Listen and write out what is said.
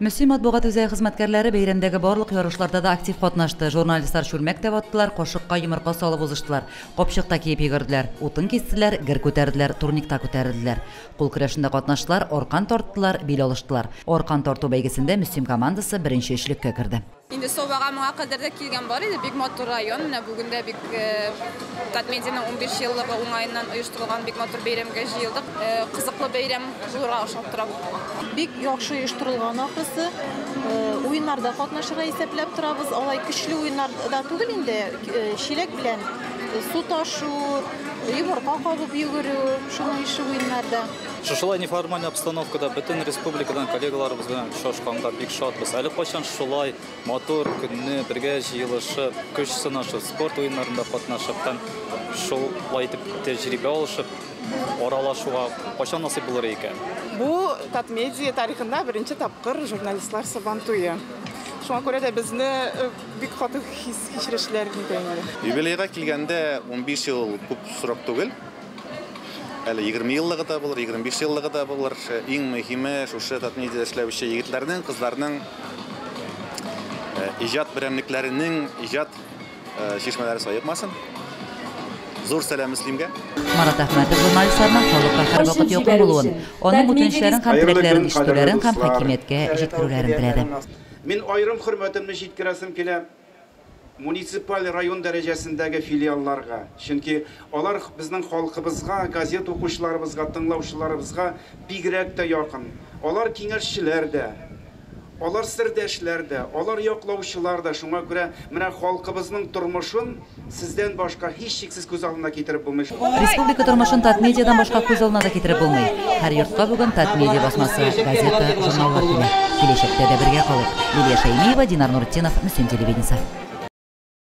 Мөслим матбугат үзәге хезмәткәрләре бәйрәмдәге барлык ярышларда да актив катнашты. Журналистлар чүлмәк тә ваттылар, кашыкка йомырка салып узыштылар, капчык та киеп йөгерделәр, утын кистеләр, гер күтәрделәр, турникта күтәрелделәр. Кул көрәшендә катнаштылар, аркан тарттылар, бил алыштылар. Аркан тарту бәйгесендә Мөслим командасы беренче өчлеккә керде. Инде Сабага моңа кадәр дә килгән бар иде, бик матур район. Менә бүген дә бик Татмедианың 15 еллыгы уңаеннан оештырылган бик матур бәйрәмгә җыелдык. Кызыклы бәйрәм булырга ошап тора. Бик яхшы оештырылган ахрысы. Уеннарда катнашырга исәпләп торабыз. Алай көчле уеннарда түгел инде, чиләк белән су ташу, йомырка кабып йөгерү, шуның ише уеннарда. Шушылай неформальный обстановкада бөтен республикадан коллегаларыбыз белән очрашканга бик шатбыз. Әле кайчан шулай матур көнне бергә җыелышып, көч сынашып, спорт уеннарында катнашып һәм шулай итеп тәҗрибә алышып, аралашуга кайчан насыйп булыр икән? Бу Татмедиа тарихында беренче тапкыр журналистлар Сабантуе. Шуңа күрә дә безне бик каты хис кичерешләр итә инде. Юбилейга килгәндә 15 ел күп срок түгел. Әле 20 еллыгы да булыр, 25 еллыгы да булыр. Иң мөһиме шушы Татмедиада эшләүче егетләрнең, кызларның иҗат берәмлекләренең иҗат чишмәләре саекмасын. Зур сәлам Мөслимгә. Марат Әхмәтов журналистларның халыкка һәрвакыт якын булуын, аның үтенечләрен һәм теләкләрен ишетүләрен һәм хакимияткә җиткерүләрен теләде. Мин аерым хөрмәтемне җиткерәсем килә муниципаль район дәрәҗәсендәге филиалларга. Чөнки алар безнең халкыбызга, газет укучыларыбызга, тыңлаучыларыбызга бигрәк тә якын. Алар киңәшчеләр дә, алар сердәшләр дә, алар яклаучылар да. Шуңа күрә менә халкыбызның тормышын сездән башка һичшиксез күз алдына китереп булмый. Республика тормышын Татмедиадан башка күз алдына да китереп булмый. Һәр йортка бүген Татмедиа басмасы, газета, журналлар килә. Киләчәктә дә бергә калыйк. Лилия Шәймиева, Динар Нуртдинов, Мөслим телевидениесе.